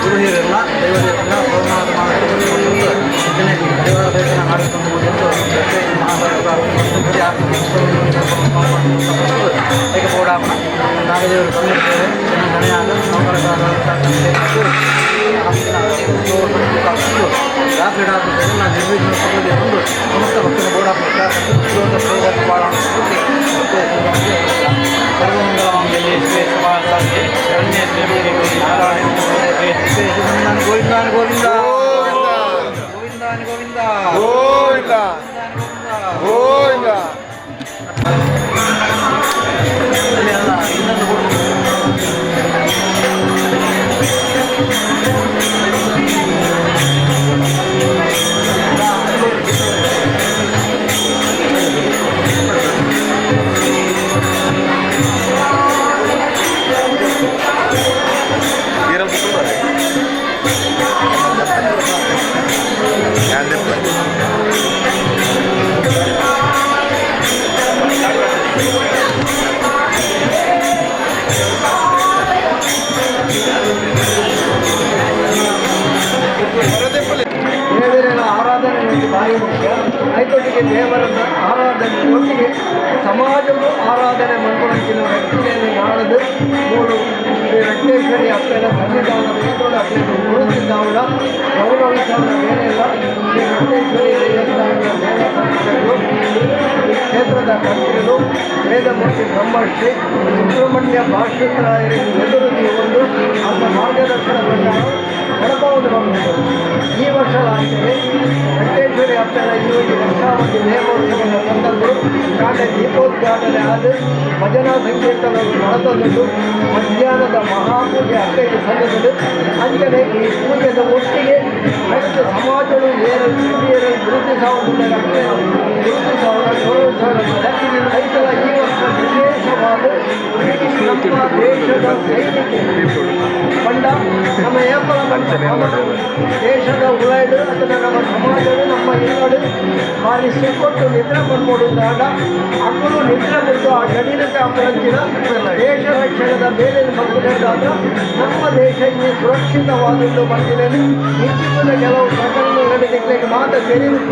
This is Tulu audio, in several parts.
ಗುರುಹಿರೆಲ್ಲ ದೈವದೇವರನ್ನ ಸೋಮನಾಥ ದೇವರ ದರ್ಶನ ಮಾಡಿಕೊಂಡು ಹೇಗೆ ಬೋಡಾಪನ ನಾಗದೇವರು ಬಂದಿರ್ತೇವೆ ಗಣಯಾಗ ರಾತ್ರಿ ನಾನು ನಿರ್ವಿಘ್ನ ಒಂದು ಸಮಸ್ತ ಭಕ್ತನ ಬೋಡಾಪನ ಸರ್ವಮಂಗಲಮಾಂಗಲ್ಯೆ ಶಿವೆ ಸಮಾಸಾಧ್ಯೆ ಶರಣ್ಯೆ ತ್ರ್ಯಂಬಕೆ ಗೌರಿ ನಾರಾಯಣಿ ನಮೋಸ್ತುತೆ. ಗೋವಿಂದಾನ ಗೋವಿಂದ ಗೋವಿಂದಾನ ಗೋವಿಂದ ಗೋವಿಂದ ಗೋವಿಂದ. ಅಲ್ಲಿ ಅಲ್ಲ, ಇನ್ನೊಂದು ಕೊಡು. ದೇವರ ಆರಾಧನೆ ಒಂದು ಭಾರಿ ಮುಖ್ಯ. ಐತೊಟ್ಟಿಗೆ ದೇವರನ್ನ ಆರಾಧನೆ ಒಟ್ಟಿಗೆ ಸಮಾಜದ ಆರಾಧನೆ ಮನ್ಕೊಳಂಚಿನ ವ್ಯಕ್ತಿಯನ್ನು ನಾಡದು ಮೂರು ಶ್ರೀ ವೆಂಕಟೇಶ್ವರಿ ಅಪ್ಪನ ಸನ್ನಿಧಾನ ಪೀಠದ ಅಪ್ಪನ ಗುರುತಿದ್ದಾವಣ ಗೌರವಿಸಾವಣ ಬೇರೆಲ್ಲ. ಶ್ರೀ ವೆಂಕಟೇಶ್ವರಿ ದೇವಸ್ಥಾನದ ದೇವಸ್ಥಾನಗಳು, ಈ ಕ್ಷೇತ್ರದ ತಂತ್ರಿಗಳು ವೇದಮೂರ್ತಿ ಬ್ರಹ್ಮಶ್ರೀ ಸುಬ್ರಹ್ಮಣ್ಯ ಭಾಷ್ಯಕರಾಯರಿಗೆ ಎದುರು ಒಂದು ಅಂತ ಮಾರ್ಗದರ್ಶನ ಪ್ರಕಾರ ನಡಪಾವುದು ಬಂದಿದೆ. ಈ ವರ್ಷ ಆಗ್ತದೆ ವೆಂಕಟೇಶ್ವರಿ ಅಪ್ಪನ ಈ ಒಂದು ವರ್ಷಾವಧಿ ನೇಮೋತ್ಸವದ ಸಂದರ್ಭ ಕಾಂಡ ದೀಪೋದ್ಘಾಟನೆ ಆದ ಭಜನಾ ಸಂಕೀರ್ತನ ನಡೆದದ್ದು ಮಧ್ಯಾಹ್ನದ ಮಹಾಪೂಜೆ ಅಕ್ಕೈದು ಸಲ್ಲದು. ಅಂಚನೆ ಈ ಪೂಜೆದ ಒಟ್ಟಿಗೆ ನೆಕ್ಸ್ಟ್ ಸಮಾಜಗಳು ಏರು ಹಿರಿಯರು ಗುರುತಿಸಾವುದಿಲ್ಲ, ಗುರುತಿಸಾವಣ ಗೌರವಿಸಾವಣ ಐತಲ. ಈ ವರ್ಷ ವಿಶೇಷವಾದ ನಮ್ಮ ದೇಶದ ಸೈನಿಕರು ಪಂಡ ನಮ್ಮ ಏಪಲ ದೇಶದ ಉಳೈಡು ಅಥವಾ ನಮ್ಮ ಸಮಾಜವು ನಮ್ಮ ಇಲ್ಲಡು ಭಾರಿ ಸುಖೊಟ್ಟು ನಿದ್ರೆ ಬಂದ್ಬಿಡುತ್ತಾಗ ಅಕ್ಕಳು ನಿದ್ರೆ ಬಿಟ್ಟು ಆ ಗಡಿನಕ್ಕೆ ಅಪರಂಚಿನ ದೇಶ ರಕ್ಷಣದ ಮೇಲೆ ಬಂದಾಗ ನಮ್ಮ ದೇಶ ಈ ಸುರಕ್ಷಿತವಾದದ್ದು ಬಂದಿದೆ. ಇಂಚಿನ ಕೆಲವು ಪ್ರಕರಣಗಳು ನಡೆದಿಕ್ಕೆ ಮಾತ್ರ தெரியும்.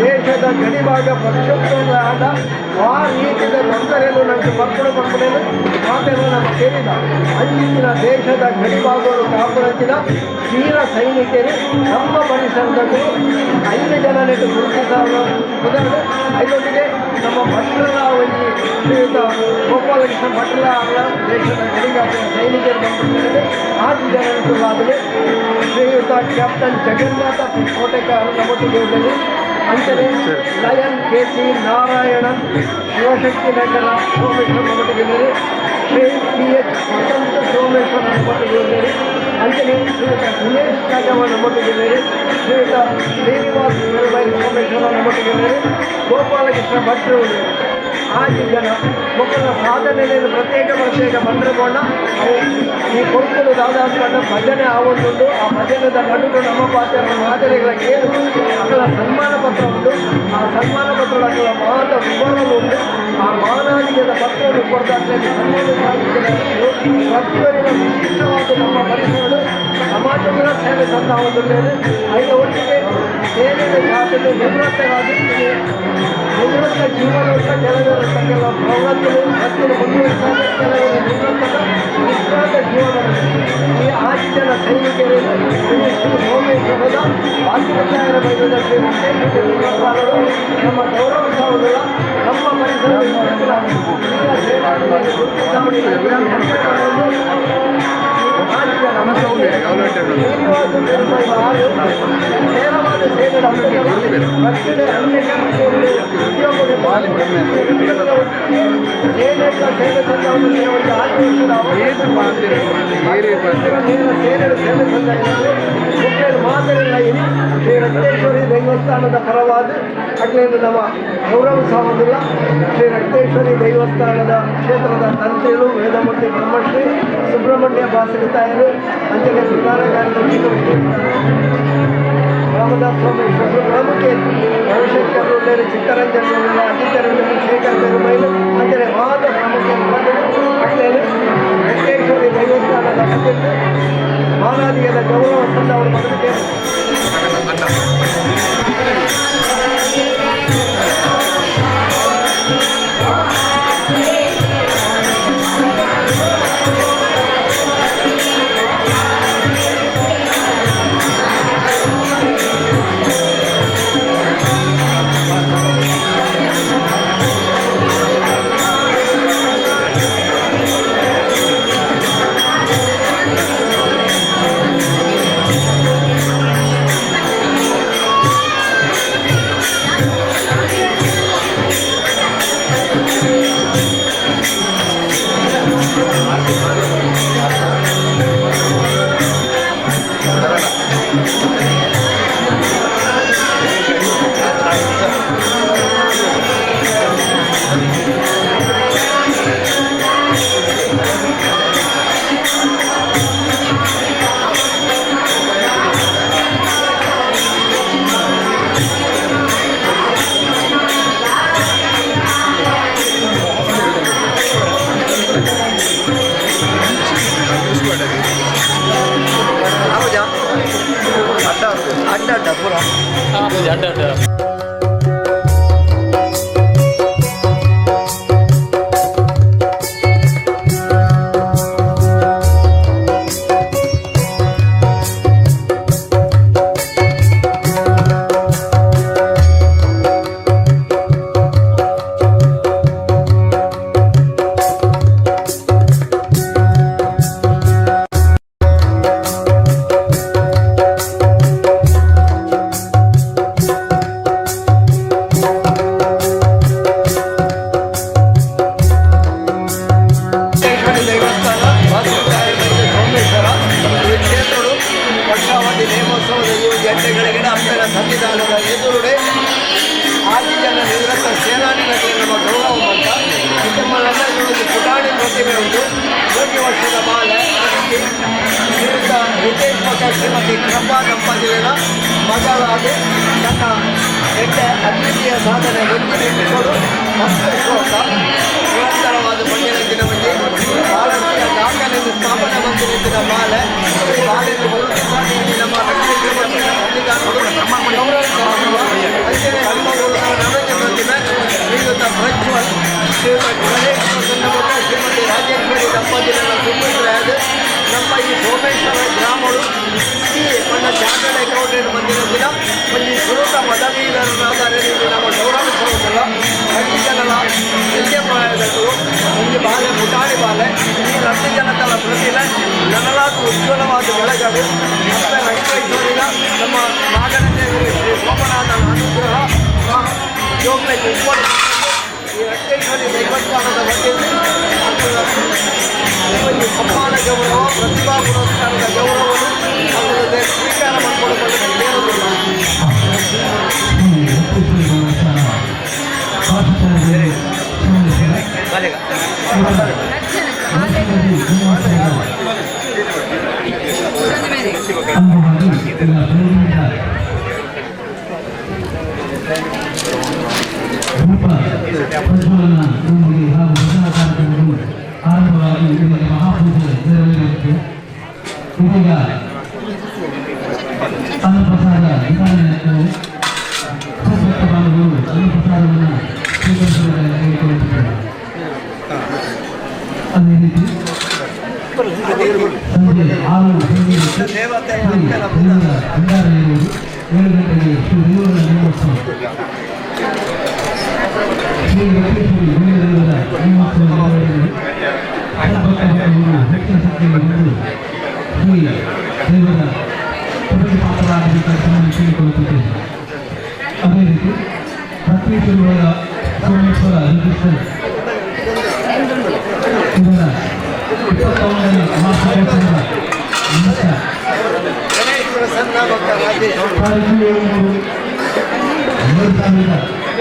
ದೇಶದ ಗಡಿಭಾಗ ಪ್ರಕ್ಷುಬ್ಧವಾದ ಆ ರೀತಿಯ ತೊಂದರೆಯನ್ನು ನಮಗೆ ಮಕ್ಕಳು ಮಕ್ಕಳನ್ನು ಮಾತೆಲ್ಲ ನಮ್ಮ ಸೇರಿದ ಅಂಚಿನ ದೇಶದ ಗಡಿಭಾಗಗಳು ಕಾಪುರಂಚಿನ ವೀರ ಸೈನಿಕರು ನಮ್ಮ ಪರಿಸರದಲ್ಲಿ 5 ಜನ ನೆಟ್ಟು ಗುರುತಿಸಾವ ಉದಾಹರಣೆ. ಐದೊಂದಿಗೆ ನಮ್ಮ ಭಟ್ರಲ ಈ ಶ್ರೀಯುತ ಗೋಪಾಲಕೃಷ್ಣ ಭಟ್ರಲ ಅವರ ದೇಶದ ಗಡಿಗಾಪಿನ ಸೈನಿಕರು ಬಂದಿದ್ದಾರೆ. 6 ಜನ ಆದರೆ ಶ್ರೀಯುತ ಕ್ಯಾಪ್ಟನ್ ಜಗನ್ನಾಥ ಕೋಟೆಕಾರ ನಮ್ಮೊಟ್ಟಿಗೆ ಇದ್ದರು. ಅಂಚನೆ lion K C Narayanan Shivashakti ನಗರ ಸೋಮೇಶ್ವರ ನಮ್ಮೊಟ್ಟಿಗೆ ಇದ್ದಾರೆ. ಶ್ರೀ ಪಿ ಎಚ್ ವಸಂತ ಸೋಮೇಶ್ವರ ನಮ್ಮೊಟ್ಟಿಗೆ ಇದ್ದಾರೆ. ಅಂಚನೆ ಶ್ರೀಯುತ ದಿನೇಶ್ ಕಾಜವ ನಮ್ಮೊಟ್ಟಿಗೆ ಇದ್ದಾರೆ. ಶ್ರೀಯುತ ಶ್ರೀನಿವಾಸ್ ಮೇಲ್ಬೈ ಸೋಮೇಶ್ವರ ನಮ್ಮೊಟ್ಟಿಗೆ ಇದ್ದಾರೆ. ಗೋಪಾಲಕೃಷ್ಣ ಭಟ್ರು 6 ಜನ ಮಕ್ಕಳ ಸಾಧನೆಯನ್ನು ಪ್ರತ್ಯೇಕ ಪ್ರತ್ಯೇಕ ಮಂತ್ರಗೊಂಡ ಅವು ಈ ಕೊಡ್ತಲು ದಾದಾತ್ಮಂಡ ಭಜನೆ ಆವೊಂದುಂಟು. ಆ ಭಜನೆದ ನಡುಟು ನಮ್ಮ ಪಾತ್ರ ಮಾದರಿಗಳ ಕೇಳು ಅಕಲ ಸನ್ಮಾನ ಪತ್ರ ಉಂಟು. ಆ ಸನ್ಮಾನ ಪತ್ರ ಅಕಲ ಮಾತ ವಿವರ ಉಂಟು. ಆ ಮಾನಾದಿಗದ ಪತ್ರವನ್ನು ಕೊಡ್ತಾ ಸನ್ಮಾನ ಸಾಹಿತ್ಯದ ಪ್ರತಿಯೊಂದಿನ ವಿಶಿಷ್ಟವಾದ ನಮ್ಮ ಪರಿಸರಗಳು ಸಮಾಜಗಳ ಸೇವೆ ಸಂದಾವುದಿಲ್ಲ. ಐದು ಒಟ್ಟಿಗೆ ಸೇವೆಯ ಖಾತೆಗೆ ನಿವೃತ್ತರಾಗಿ ನಿವೃತ್ತ ಜೀವನದ ಕೆಲವರು ಕೆಲವು ಪ್ರವೃತ್ತಿಗಳು ಮತ್ತು ಮುಂದುವರಿಸಾಗ ಕೆಲವರು ನಿವೃತ್ತದ ವಿಶ್ರಾಂತ ಜೀವನ. ಈ 6 ಜನ ಸೈನಿಕರಿಗೆ ಶ್ರೀ ಶ್ರೀ ಸೋಮೇಶ್ವರದ ವಾಸುಕರಾಯರ ಬೈದ ಶ್ರೀ ವೆಂಕಟೇಶ್ವರ ದೇವಸ್ಥಾನಗಳು ನಮ್ಮ ಗೌರವಿಸುವುದಿಲ್ಲ. ನಮ್ಮ ಪರಿಸರ ಶ್ರೀ ರಕ್ತೇಶ್ವರಿ ದೇವಸ್ಥಾನದ ಪರವಾದ ಅಗ್ಲೇನು ನಮ್ಮ ಗೌರವಿಸುವುದಿಲ್ಲ. ಶ್ರೀ ರಕ್ತೇಶ್ವರಿ ದೇವಸ್ಥಾನದ ಕ್ಷೇತ್ರದ ತಂತ್ರಿಗಳು ವೇದಮೂರ್ತಿ ಬ್ರಹ್ಮಶ್ರೀ ಸುಬ್ರಹ್ಮಣ್ಯ ಬಾಸರಿತಾಯರು, ಅಂಚನೆ ಪ್ರಧಾನ ಕಾರ್ಯದರ್ಶಿಗಳು ರಾಮದಾಸ್ ಸೋಮೇಶ್ವರರು, ಪ್ರಮುಖ ರವಿಶಂಕರ್ ಉಳ್ಳೇರು, ಚಿತ್ತರಂಜನ್ ಅಜಿತರಂಜನ್, ಶೇಖರ್ ಪೆರುಮೈಲು, ಅಂಚನೆ ಮಾತ ಪ್ರಮುಖ ಅಗ್ಲೇನು ವೆಂಕಟೇಶ್ವರಿ ದೇವಸ್ಥಾನದ ಕಟ್ಟಿದ್ದು ಮಾನಾದಿಗೆಲ್ಲ ಗೌರವ ಸಂದ ಅವರು ಮೊದಲು ಅಡ್ಡ ಅಡ್ಡ ಪೂರ ಅಡ್ಡ ಅಡ್ಡ. ದೇವಸ್ಥಾನ ಸೋಮೇಶ್ವರ ಈ ಕ್ಷೇತ್ರಡು ವರ್ಷಾವಧಿ ನೇಮೋತ್ಸವದ ಈ ಗಂಟೆಗಳಿಗೆ ಅಪ್ಪನ ಸನ್ನಿಧಾನದ ಎದುರುಡೆ ಆದಿ ಜನ ನಿವೃತ್ತ ಸೇನಾನಿ ನದಿಯ ನಮ್ಮ ಗೌರವ ಮಂಟ ಕುಟುಂಬದಲ್ಲ ಇವೊಂದು ಪುಟಾಣಿ ಪ್ರತಿಮೆ ಉಂಟು. 1 ವರ್ಷದ ಬಾಲೆ ಶ್ರೀಯುತ ಹಿತೇಶ್ ಮಗ ಶ್ರೀಮತಿ ಕೃಪಾ ದಂಪತಿಗಳ ಮಗಳಾದ ತನ್ನ ಎಡ್ಡೆ ಅದ್ವಿತೀಯ ಸಾಧನೆ ಹೊಂದಿಕೊಂಡು ಮತ್ತು ಶ್ಲೋಕ ನಿರಂತರವಾದ ಮಂದಿರ ದಿನವಾಗಿ ಭಾರತೀಯ ದಾಖಲೆಯನ್ನು ಸ್ಥಾಪನೆ ಮಂದಿರದ ಮಾಲೆ ಬಾಲೆಯನ್ನು ನಮ್ಮ ಪ್ರತಿಮೆ ಶ್ರೀಯುತ ಪ್ರಜ್ವಲ್ ಶ್ರೀಯುತ ಗಣೇಶ್ ಪ್ರಸನ್ನ ಮಗ ಶ್ರೀಮತಿ ರಾಜೇಶ್ವರಿ ದಂಪತಿಗಳ ಸುಪುತ್ರರಾದ ನಮ್ಮ ಈ ಸೋಮೇಶ್ವರ ಗ್ರಾಮಗಳು ಈ ಬಣ್ಣ ಚಾರ್ಟರ್ಡ್ ಅಕೌಂಟೆಂಟ್ ಬಂದಿರೋದಿಲ್ಲ ಒಂದು ಸುರೂತ ಪದವೀಧರರಾದ ನಮ್ಮ ಗೌರವಿಸುವುದಿಲ್ಲ. ಹತ್ತು ಜನರ ಎಲ್ಯ ಪ್ರಾಯದವರು ಒಂದು ಬಾಲೆ ಪುಟಾಣಿ ಬಾಲೆ ಈ 10 ಜನತಲ ಪ್ರತಿಮೆ ನನಲಾದ ಉಜ್ವಲವಾದ ಬೆಳಗಡು ಮತ್ತು ವೆಂಕಟೇಶ್ವರಿನ ನಮ್ಮ ನಾಗರದೇವರು ಶ್ರೀ ಸೋಮನಾಥನ ಅನುಗ್ರಹ ಜೋಗ್ಲಕ್ಕೆ ಉಪ್ಪು ಈ ವೆಂಕಟೇಶ್ವರಿ ದೇವಸ್ಥಾನದ ವತಿಯಿಂದ ಒಂದು ಸಮ್ಮಾನ ಗೌರವ ಪ್ರತಿಭಾ ಪುರಸ್ಕಾರದ ಗೌರವವನ್ನು ಅದರ ಸ್ವೀಕಾರ ಮಾಡಿಕೊಳ್ಳುವುದು ಬೇರುವುದಿಲ್ಲ. ಆರಂಭವಾಗಿ ಮಹಾಪೂಜೆ ನೆರವೇರಿತು. ಇದೀಗ ಅನ್ನಪ್ರಸಾದ ವಿತರಣೆಯನ್ನು ಭಕ್ತ ಬಾಂಧವರು ಅನ್ನಪ್ರಸಾದವನ್ನು ಸ್ವೀಕರಿಸುವುದಾಗಿ ಕೇಳಿಕೊಳ್ಳುತ್ತಿದ್ದಾರೆ. ಅದೇ ರೀತಿ ಸಂಜೆ 6:15 ದೇವತೆ ಶ್ರೀ ದೇವರ ಭಂಡಾರ ಇರುವುದು. 7 ಗಂಟೆಗೆ ಶ್ರೀ ದೇವರ ನೇಮೋತ್ಸವ, ಶ್ರೀ ವೆಂಕಟೇಶ್ವರಿ ದೇವರ ನೇಮೋತ್ಸವ ನೆರವೇರಲಿದೆ. ಭಕ್ತ ಬಾಂಧವರು ಹೆಚ್ಚಿನ ಸಂಖ್ಯೆಯಲ್ಲಿ ಬಂದು ಶ್ರೀ ದೇವರ ಕೃಪೆಗೆ ಪಾತ್ರರಾಗಬೇಕಾಗಿ ತಮ್ಮನ್ನು ಕೇಳಿಕೊಳ್ಳುತ್ತಿದ್ದೇನೆ. ಅದೇ ರೀತಿ ಪ್ರತಿ ತಿರುವಳ ಸೋಮೇಶ್ವರ ರಿಜಿಸ್ಟರ್ ಇವರ 21ನೇ ವಾರ್ಷಿಕೋತ್ಸವದ ನಿಮಿತ್ತ ಗಣೇಶ್ ಪ್ರಸನ್ನ ಭಕ್ತ ರಾಜೇಶ್ವರಿ ತಾರೀಕು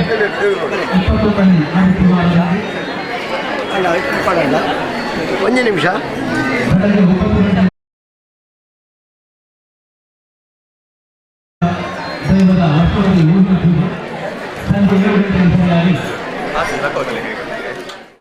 7/3/2021 ಆದಿತ್ಯವಾರದಂದು ಅಲ್ಲ ಪಡಲ್ಲ ಒಂದು ನಿಮಿಷ ಬೆಳಗ್ಗೆ 9 ಗಂಟೆ ದೈವದ ವರ್ಷವಧಿ ಊರಿನ ಪೂಜೆ ಸಂಜೆ 7 ಗಂಟೆಗೆ ಸರಿಯಾಗಿ